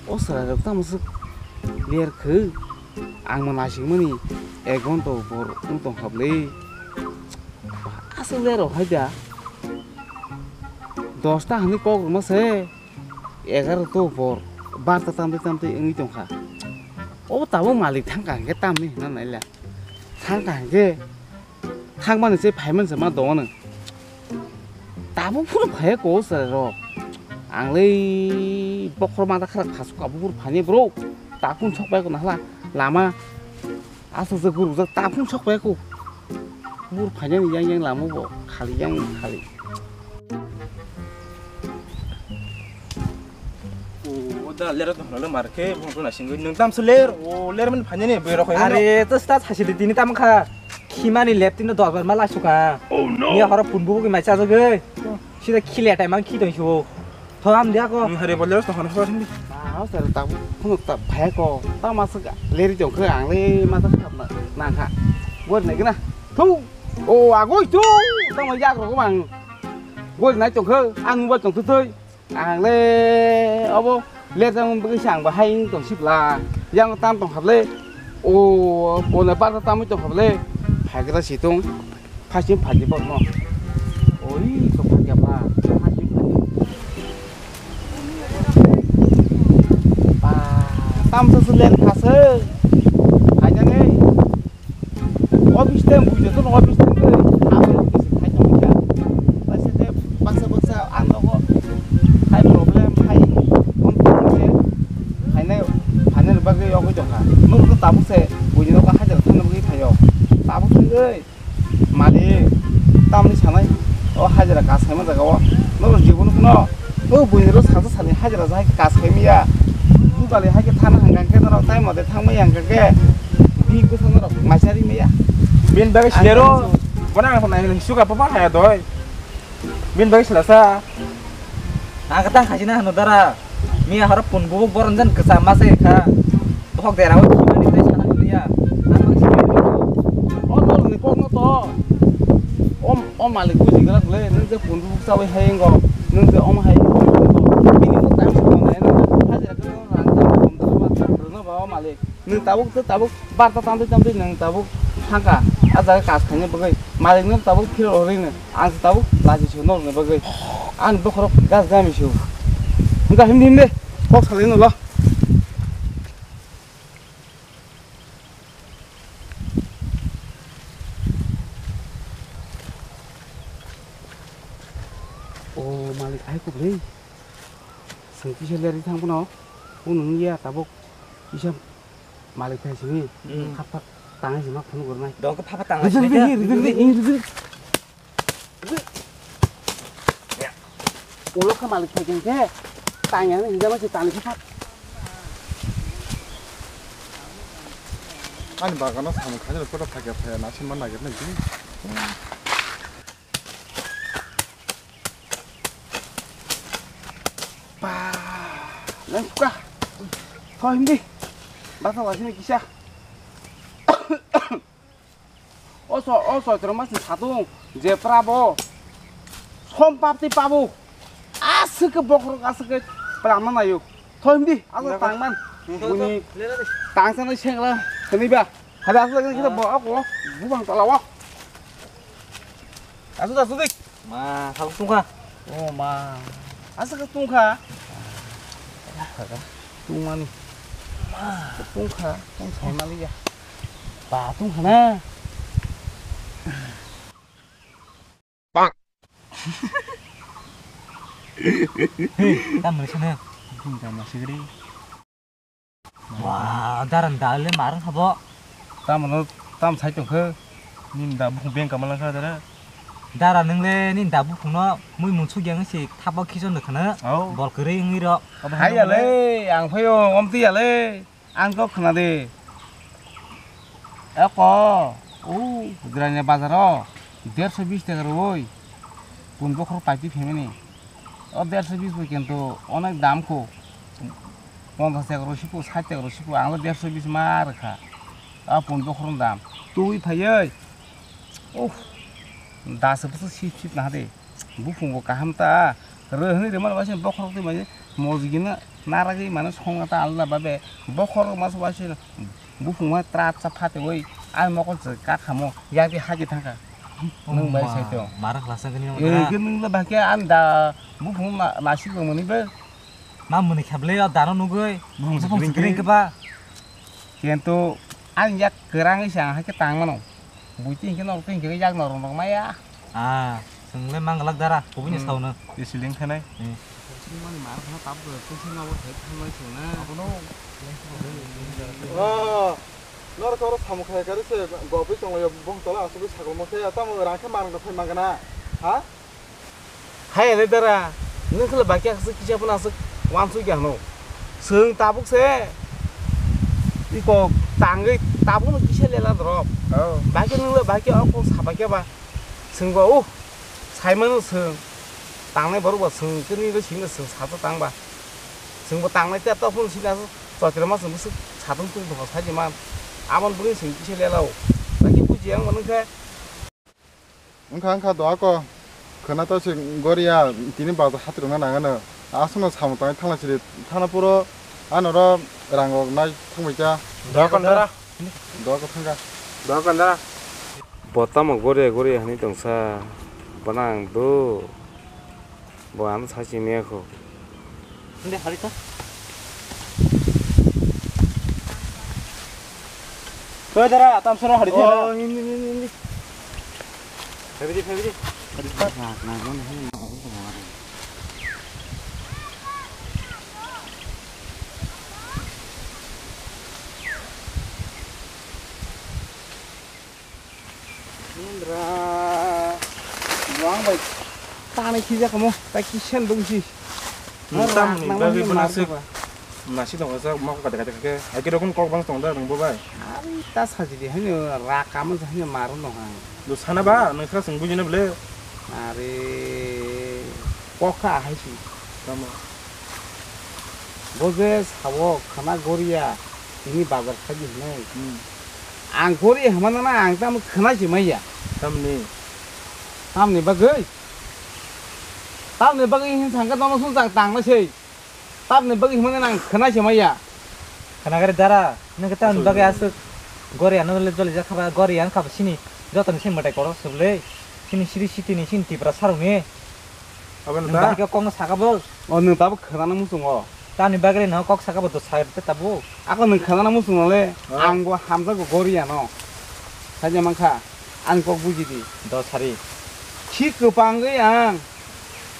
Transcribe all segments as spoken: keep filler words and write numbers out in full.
O chwrairok tamo swk ler khe? Ang bo naisingmani ek ghonta bor wng tong kha bwle. Aswk ler rok hai da. Dosta hwnwi kok rwma se egaroh to bor barta tamtwi tamtwi wngwi tong kha. Obo tabuk malik thang kha hwnkhe tamni hwnna naila. Thang kha hwnkhe thangmani se phaimani se ma dongo nwng. Tabuk phuru phaiya ko chwrairok. Ang le bokhorok mata khara phasuk abo phuru phainai bro. Takhum sok bai ko nahla lama. Aswk se gurujak takhum sok bai ko. Bur phainani yang yang lama bo khali yang khali. O da lera to holo mar khe bung to nasing nwng tam se ler o ler man phainani bero kho. Are to sta thasi di tini tam kha. Khimani lep tino dorbar ma laisuka. Ni horo punbu ki mai chajagoi. Sida khile tai mang khi tong shu. Thogam dia ko. Nwng hari bolero to hon hon di. Ba, o sir ta phunu ta phai ko. Ta ma saka leri jong khe ang le ma ta khap na nang kha. Bor ne gna. Thu. O agoi thu. Ta ma yak ro mang. Bor nai tong khe ang bor tong thu thoi. Ang le obo le jang bwkhe se ang bahai tong sibla. Yang tam tong kha le. O bo na ba ta tamui tong kha le. Phai khe ta si tong. Phasing phaji bokno. Oi, to phaji ba. Phasing phaji. Ba, tamsa se len khase. Phaijani. Office time bujo to office time ke. Abe office khai tong kha. Basa de baksa baksa ang nogo. Hai problem hai. Kom kom se. Hai nai, hai nai bagwi yogwi tong kha. Nuk to tabuk se. Bujo to hajar thang bagwi phaio. Tabuk thang oi. Malik, tamni sanai, o hajira kas khaima jaga o, norok jibon phano, o buini ro saksa sani hajira jahai kas khaimiya, bugale hai khe thana hangkha khe norok tai mode thangmai hangkha khe, bini bwsa norok maisa rimaya. Bini bagwi silero, bono ang nai suka papa haya doi. Bini bagwi silasa. Ang khe tang khaisina hano dara. Miya horo pun bubuk boron jan kwcham ma se kha. Bohok dera o khimani tei sana hiliya. Ang mang sini hiliya. O norni kokno to. Om, o malik buji gra bole, nung je pun bubuk chawi hai ngo. Nung je om hai ngo. Bini to time sa nai na. Hajira khe rang ta kom ta ba ta no ba o malik. Nwng tabuk tei tabuk barta tamtwi tamtwi nwng tabuk thangkha. A jaga kas khaina bagwi malikno tabuk phirok rwrwino ang se tabuk lachi se norokni bagwi. Ani bokhorok gas gami se. Wngkha himdi himdi kok salai no lo. O malik ai kubli. Sengki se leri thang phano. Unung ya tabuk. Isa Malik thai simi. Hmm. Khap khap tangai sima phone gornai. Dong khe phapa tangai sini. Rijil rijil rijil rijil. Ulo kha malik thai khe tangya ni hinjama se tani kha. Ani bagano samung khaina photo phai khe phai na sima nagir nai. Ba, nang suka. Thoi hindi. Basa wasini kisa. Oso, oso, termasuk satu. Jepra bo. Som papti pabu. Asik ke bokrok, asik ke pelama nayu. Thoi hindi, aku tangman. Buni tangsa na sengla. Seni ba. Hada asik lagi kita bawa aku. Bubang talawa. Asuk, asuk dik. Ma, halok tungkha. O ma. Asa ka tungkha. Tungmani. Ma, tungkha. Tungkha maliya. Ba, tungkha na. Bang. Hei, tam mani sana. Tungkha masigri. Wah, daran dal le marang habo. Tamo no tam sai tongkhe. Nin da bukhung beng kamal kha dara. Dara nung le nin da bukhung no mui mun suk yang si thapa khichon de khana. Au. Bol kwrwi wngwi ro. Hai ya le, ang phaio, omti ya le. Ang kok khna de. Eko, u, Grania bazar o derso bis taka rwoi. Pun bokhor paiti phaimani. O derso bis bo kintu onek dam kho. Ponchas taka rw siko, sait taka rw siko, ang le derso bis ma rwkha. A pun bokhorni dam. Twi phaiwi. Uff. Dasa bwswk sip sip naha de. Buphung bo kaham ta. Rw hwnwi rwmani waisa bokhorok twi mai mojigina. Naragwi mano songna ta alda babe. Bokhorok mas waisi bufung ma tra cha phate oi. Ai mokol se ka khamo. Yagdi hagi thangka. Nung bai sai to. Mara khlasa gani. Eh, ke nung le bahke an da bufung na, nasik mani be. Ma muni khable ya dano nugui. Bufung screen ke ba. Kintu ang yak kerang isa hake tang mano. Buiti hingke norok hingke yak norok nok maya. Ah, swngle mang glak dara, kubui ni sauna. Di siling thanai. Sini mani mar khana tab go, sini na wor khai thanai sini na. Abono. Oh, norok oro samu khai kare se go pi tongo yo bong tola asugui sagol mo se, tamo rang khe mang go phai mang gana. Ha? Hai le dara, nung khle bakya kisa kisa phano aswk wansuk ya hano. Sung tabuk se. Iko tangwi tabuk no kisa lela drop. Oh. Bakya nung le bakya o kok sa bakya ba. Sung ba, uh, saimano sung. Tangnai borok ba sung, kini le sing le sung sa to tang ba. Sung ba tangnai te to phun sing aswk. Chotro ma sung bwswk satung tung tong sa di man. Amon bwrwi sung kisa lela o. Bakya buji yang manung khe. Wngkha, wngkha, doa ko. Khwna to se goriya, tini bazar hati rwna nangano. Aswkno samung tangwi thangna sidi. Thana puro ano ro rang rok nai thangbai kha. Doa ko dara. Doa ko thangkha. Doa ko dara. Bo tamo goriya, goriya hinwi tongsa. Bono ang do. Bo ano sachi maya kho. Hindi, hari to. Koi dara, tam sono hari to. Oh, hindi, hindi, hindi. Phaibidi, phaibidi. Hari to. Indra, buang bai. Tani khija kamo, ta kisen dong si. Hmm, tamni bagwi bono se nasi dong sa mok kata kata ke. Aki rokon kok bang tong da nang bo bai. Ari ta sajidi haino ra kamo haino maro no ha. Do sana ba, nang sa sung bujina bole. Ari kok kha hai si. Tamo. Bo je sabo khana goriya, tini bazar khaidi hinai. Hmm. Ang goriya hwnmano na ang tamo khna si maya. Tamni? Tamni bagwi? Tamni bagwi hin sangka nono sung jang tang na sei. Tamni bagwi hwnmano na ang khna si maya. Khna gari dara, nang tamni bagwi asuk goriya no le joli jakha ba goriya ang kha sini. Jotoni sini matai koro suble. Sini siri sitini sini tipra saruni. Aboni ta? Nwng bahai khe kokno saka bo? O, nwng tabuk khwnana muchungo. Tamni bagwi no kok saka bo do sa te tabuk. Ako nwng khwnana muchungo le, ah, ang bo hamjago goriya no. Saja mankha, ang kok buji di. Do sari. Khi kwpangwi ang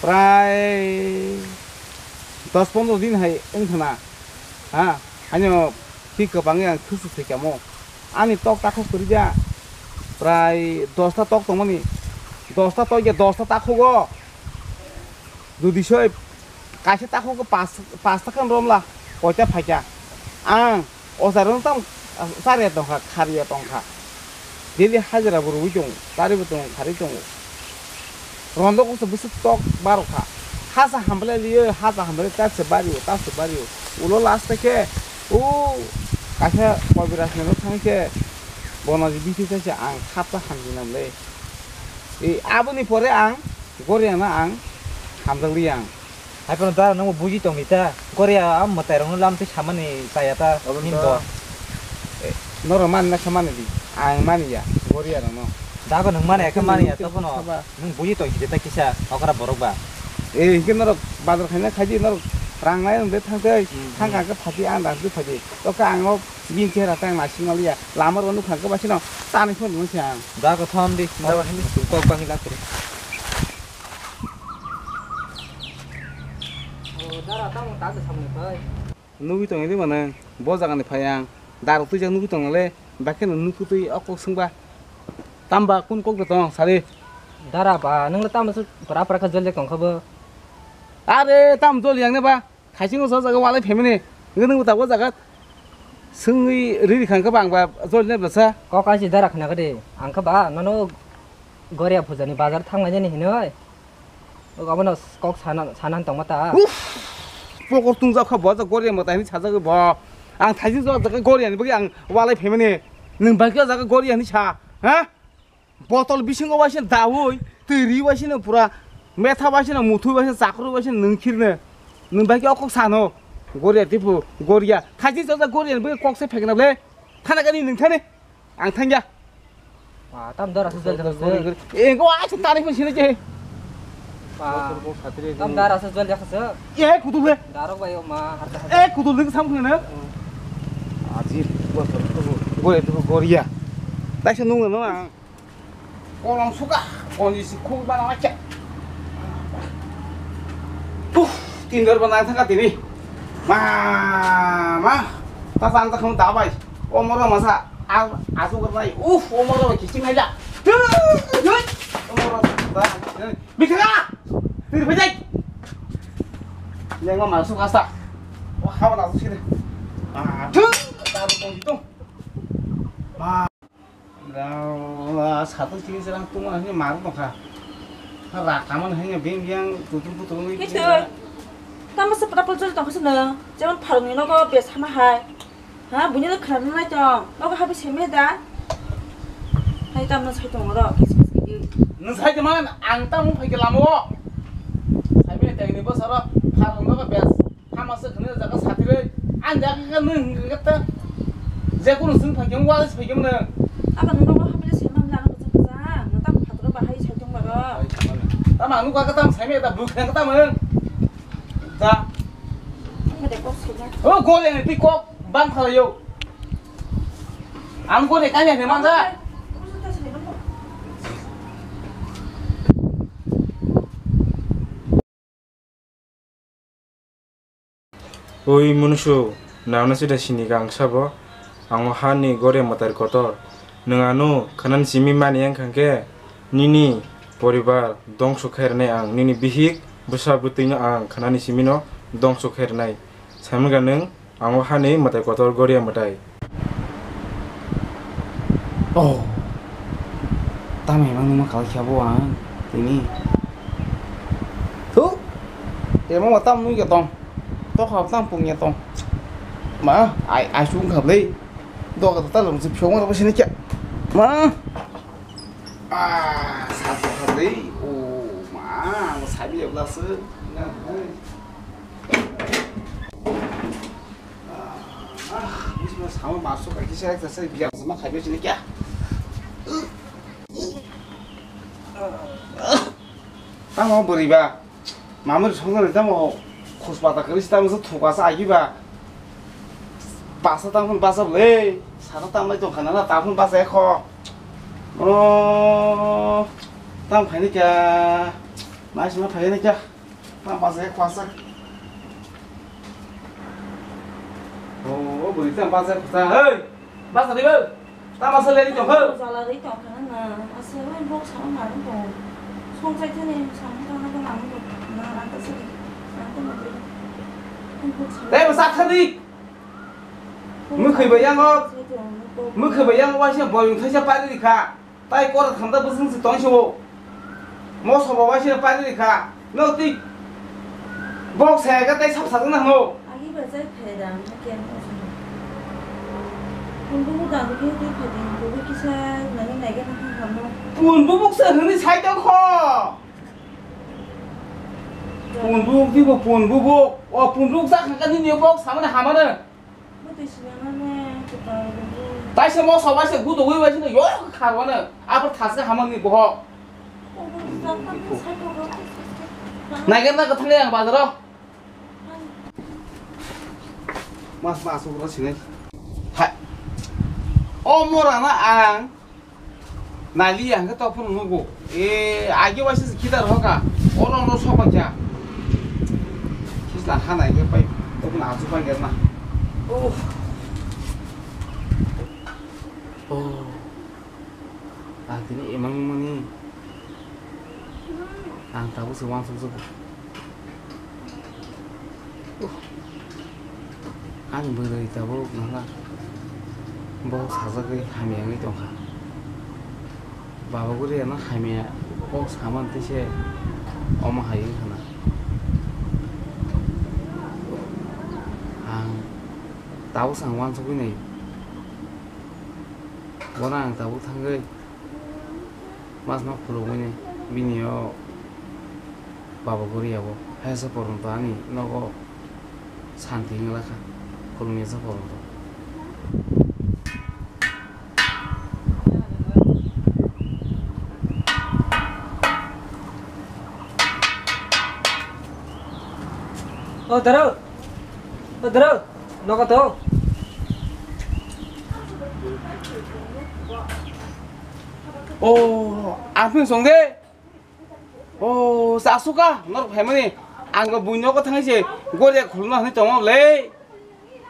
prai dos pondro din hai wngthana. Ha, haino khi kwpangwi ang thusu thwikamo. Ani tok takhuk kwrwi da. Prai dosta tok tongmani. Dosta tok ya dosta takhugo. Jodi soi kaisa takhuk pas, pas taka romla, koita phaikha. Ang o jaga tang chariya tongkha, khariya tongkha. Daily hajra bo rwui tongo, chari bo tongo, kharwi tongo. Rondo kok se bwswk tok barokha. Hasa hamble liyo, hasa hamble ta se bario, ta se bario. Ulo last khe, o kaisa Kobiraj ni thang khe, bono ji bithi se ang khapta hamjinam le. E, aboni pore ang Goriano ang hamjakliya ang. Hai phano dara nangbo buji tongdi ta. Goriya a mwtai rokno lamtwi samani chaya ta. Aboni hinbo. Eh, norok mani na khe mani di. Ang mani ya Goriya rokno. Dago nwng mani khe mani ya to phano. Saba. Nwng buji tong sidi ta kisa okra borok ba. Eh, hingke norok bazar khaina khaidi norok rang nai nwng de thang tei. Hmm, thang hmm. Kha khe phati ang rang twi phati. To khe ang o bini chehra ta ang naising naliya. Lama rok nukha khe basino tani phone rwng se ang. Da ko thon di. Dago hini. Kok bangwi lakri. O dara tamo ta de samne pai. Nugui tong di mane bo jaga ni phai ang. Daro twijak nugui tong le. Bakhe no nukhu twi o kok swngba. Tamba kun kok de tong sari. Dara ba nang le tamo su pra pra kha jol jak tong kha bo. Are tam jol yang ne ba. Khaiching sa jaga walai phaimani, nang bo tabuk jaga swngwi riri khang khe ba ang ba joli nai bwsa. Kok kaisa dara khna khe de, ang khe ba nono Goria puja ni bazar thang lai jani hinoi. Obo no kok sana, sana tongma ta. Uff! Pokor tong jak kha bo jak Goria mata hinwi sajagwi bo. Ang thaijin jora jaga Goria ni bagwi ang walai phaimani. Nwng bai khe o jaga Goria hinwi sa, ha? Botol bisingo waisa daui, twi ri waisa no pura metha waisa no, muthwi waisa no, chakrwi waisa no nwng khirne. Nwng bai khe o kok sano. Goria tipo, Goria. Khachi sosa Goria ni bwkha kok se phekna ble. Thana gani nwng thani. Ang thangya. Ba, tam dara se jol jakha se. Goria, Goria. Eh, go ai tani pun sini je. Ba, tam dara se jol jakha se. Eh, kutu ble. Darok bai ma har jakha se. Eh, kutu ling sam khna. Ajib, Goria tipo, Goria. Taisa nung no ang. Kolom suka, konji si khuk bana wacha. Puh, tindor bana thaka tini. Ma, ma, ta san ta khum ta bai. O moro masa, a, asu kar nai. Uf, o moro kiching aja. Tut, tut. O moro ta, bikha. Tir bajai. Yang ma masuk asta. O hawa na sini. Ah, tut, ta konji tu. Ma. Satung chini serang tungma hanya maru tongkha. Rakaman hanya beng yang tutung tutung ni. Itu. Tamo se prapal jol tongkha seno. Jemon pharung ni nogo bes hama hai. Ha, bunya no khana nai tong. Nogo habi seme da. Hai tamno sai tong ro. Kis kis kis. Nung sai teman, ang tamo phai ke lamo. Sai me teng ni bosaro pharung nogo bes. Tama se khne jaga satire, ang jaga ka nung hingka ta. Je kunu sung phai kemo, wala se phai kemo nung. Aba nung nogo hapile se mam lana bujak bujak, nung tam phatro bahai sai tong bago. Tama nung ka tam sai me ta buk khang tam. Da. Mede kok sai na. O gole ni ti kok bang khala yo. Ang gole kanya ne manja. Oi munusu, nangno sida sini ka ang sabo? Ang o hani gore mwtai kotor. Nwng ano khanani simi mani wng kha khe, nini poribar dongso khe rwnai ang, nini bihik bwsa bwtwino ang khanani simino dongso khe rwnai. Saimwngkha nwng, ang o hani mwtai kotor goria mwtai. Oh. Tamo emang numa kalai kha bo ang tini. Thu. Emang ma tam nui kha tong. Tok ha tam pung ya tong. Ma, ai, ai sung kha ble. Dok ta ta lung sip shong ro sini kya. Ma. Ah, sa kha ble. Oh, ma, ma sa bi ya bla se. Ah, bismillah, sama masuk lagi saya, saya biar sama kayu sini kya. Tamo boriba, mamur songna tamo khus pata kris tamo se thuka sa agi ba. Basa tamo basa le, sana tamo tong kana na tamo basa ekho. Oh, tamo khaini kya, mas ma khaini kya. Tamo basa ekho asa. Oh, bwrwi tamo basa ekho sa. Hey! Basa di bo. Tamo basa le di tong kho. Jala di tong kho na. Asa oi bok sa ma tong. Song chai thani sa ma tong na tong na. Na anta sa di. Anta ma di. Tei basa kha di. Mwkhwi bai yango. Mwkhwi bai yango waisa boyung thaisa pari di kha. Tai kora thamda bwswng se tong se o. Moso bo waisa pari rikha. No twi bok saya ka tai sap sajak na hano. Agi ba jai phai da, na ken ko sa. Kun bu bu da bu ki twi phai din, bu bu kisa nang nai ga na ha ha mo. Pun bu buk se hwnwi sai tong kho. Pun bu buk twi bo pun bu buk. O pun bu buk sa kha ka ni bok sa mane ha mane. Bwtwi sinamane kwtal rwgo. Taisa moso waisa gudogwi waisa no yo kharwano. Aphar thaska hamani boho. Obo jatani saithogo. Naigar na gathang yang bazaro. Mas mas ugro sinai. Hai. O mora na ang. Nali ya hwnkhe tok phano nugo. E, agi waisa se khidar hoka. Oro no sok paikha. Khisla hana hwnkhe pai tok phano achu pai gerna. Oh. Oh. Ah, tini emang mani. Ang tabuk se wansuk suk. Ani bwrwi tabuk nana bo sajagwi hamya wngwi tongkha. Baba guri ano hamya kok saman tei se omo hai wngkha na. Ang tabuk se ang wansugwi nai. Bono ang tabuk thangwi. Mas ma khulumani bini o baba goriya bo. Haisa porjonto ani nogo Santi wngla kha, khulumya sa phone rok. O daro, o daro, nogo to. O, ang phone song de. O, chasuka, norok phaimani. Ang bo buino kotha se goria khulna hwnwi tongo le.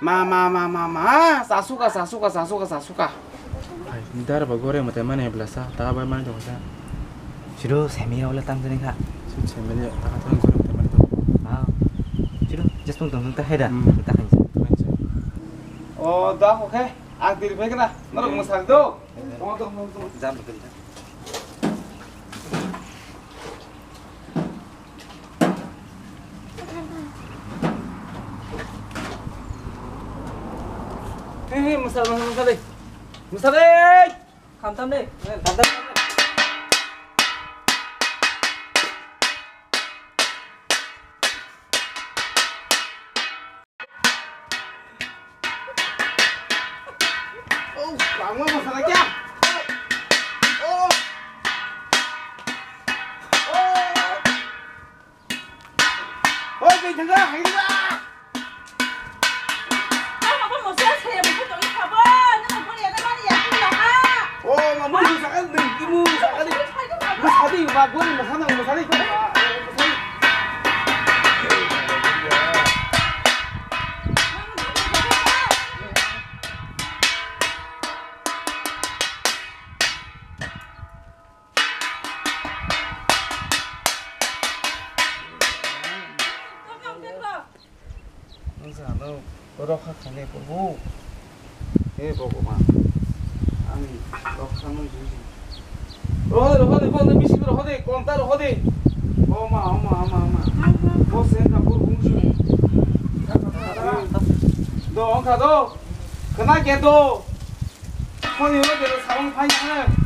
Ma, ma, ma, ma, ma, chasuka, chasuka, chasuka, chasuka. Hai, dar ba gore mate mane blasa, ta ba mane dong sa. Siro semi ya wala tam jani kha. Siro semi ya, ta ka tong gore mate mane dong. Ah. Siro, just tong tong ta hai da. Hmm. Ta hai. O, da ho khe, ang tiri phai kena. Norok mwsang do. Tong, tong, tong, tong. Jam betul. Hei, hei, mwsa, mwsa, mwsa de. Mwsa de! Khamtam de. Khamtam de. Oh, bangma masala kya? Oh. Oh. Oh, bai thangka, hai thangka. Tamo bo masala saya bo to ikha ba, na bo ya na mani ya kula ha. Oh, ma mo sakal ding, ki mo sakal ding. Mo sakal ding, ma gori masala, masala. Ang sa ano, rokha khane purbo. He Bhagwan, ang rokha no juji. Rohode, rohode, rohode, bisi rohode, konta rohode. O ma, o ma, o ma, o ma. Bo sen ka pur bungsi. Do, ongkha do. Kena ke do. Khoni rohode, sabang phai khane.